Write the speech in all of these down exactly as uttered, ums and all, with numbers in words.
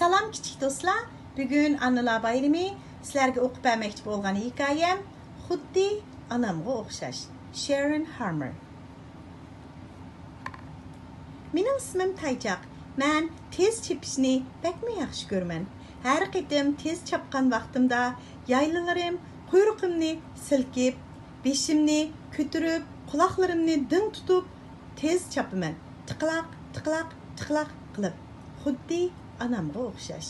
سالام كىچىك دوستلار، بۈگۈن ئانىلار بايرىمى. سىلەرگە ئوقۇپ بەرمەكچى بولغان ھېكايەم خۇددى ئانامغا ئوخشاش. شېرىن ھاممېر. مېنىڭ ئىسمىم تايچاق. مەن تېز چېپىشنى بەكمۇ ياخشى كۆرىمەن. ھەر قېتىم تېز چاپقان ۋاقتىمدا يايلىلىرىم، قۇيرۇقۇمنى سىلكىپ، بېشىمنى كۆتۈرۈپ، قۇلاقلىرىمنى دىڭ تۇتۇپ، تېز چاپىمەن. تىقىلاق، تىقىلاق، تىقىلاق قىلىپ، خۇددى ئانامغا ئوخشاش.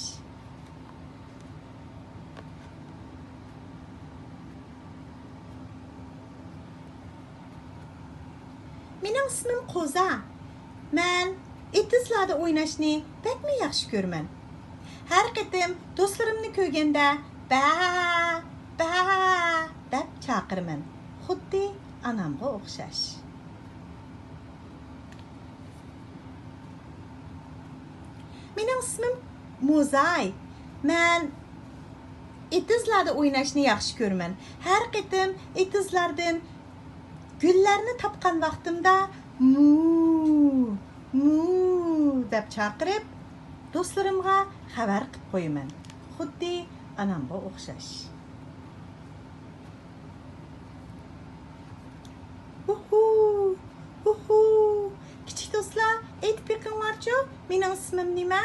مېنىڭ ئىسمىم قوزا. مەن ئېتىزلاردا ئويناشنى بەكمۇ ياخشى كۆرىمەن. ھەر قېتىم دوستلىرىمنى كۆرگەندە، بە، بە دەپ چاقىرىمەن. خۇددى ئانامغا ئوخشاش. مېنىڭ ئىسمىم موزاي. مەن ئېتىزلاردا ئويناشنى ياخشى كۆرىمەن. ھەر قېتىم ئېتىزلاردىن گۈللەرنى تاپقان ۋاقتىمدا، مۇ، مۇ دەپ چاقىرىپ، دوستلىرىمغا خەۋەر قىپ قويىمەن. خۇددى ئانامغا ئوخشاش. ھۇھۇ، ھۇھۇ. كىچىك دوستلار، ئېيتىپ بېقىڭلارچۇ، مېنىڭ ئىسمىم نېمە؟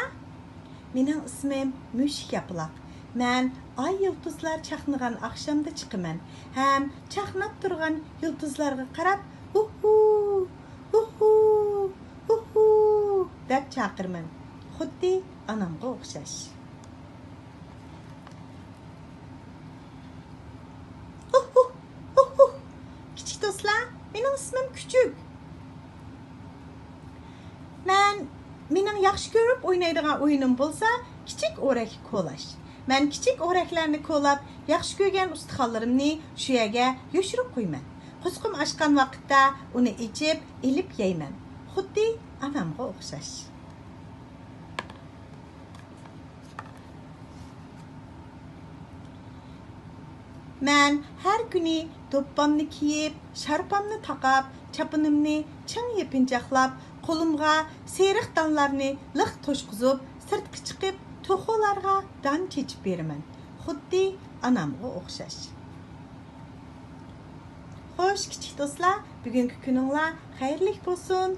مېنىڭ ئىسمىم مۈشۈك ياپىلاق. مەن ئاي يۇلتۇزلار چاقنىغان ئاخشامدا چىقىمەن ھەم چاقناپ تۇرغان يۇلتۇزلارغا قاراپ، ھۇھۇ، ھۇھۇ، ھۇھۇ دەپ چاقىرىمەن. خۇددى ئانامغا ئوخشاش. ھۇھ، ھۇھ، ھۇھ، ھۇھ. كىچىك دوستلار، مېنىڭ ئىسمىم كۈچۈك. مەن، مېنىڭ ياخشى كۆرۈپ ئوينايدىغان ئويۇنۇم بولسا كىچىك ئورەك كولاش. مەن كىچىك ئورەكلەرنى كولاپ، ياخشى كۆرگەن ئۇستىخانلىرىمنى شۇ يەرگە يوشۇرۇپ قويىمەن. قۇسقۇم ئاچقان ۋاقىتتا ئۇنى ئېچىپ، ئېلىپ يەيمەن. خۇددى ئانامغا ئوخشاش. مەن ھەر كۈنى دوپپامنى كىيىپ، شارپامنى تاقاپ، چاپىنىمنى چىڭ يېپىنچاقلاپ، قولۇمغا سېرىق دانلارنى لىق توشقۇزۇپ، سىرتقا چىقىپ، توخۇلارغا دان چېچىپ بېرىمەن. خۇددى ئانامغا ئوخشاش. خوش، كىچىك دوستلار، بۈگۈنكى كۈنۈڭلار خەيرلىك بولسۇن.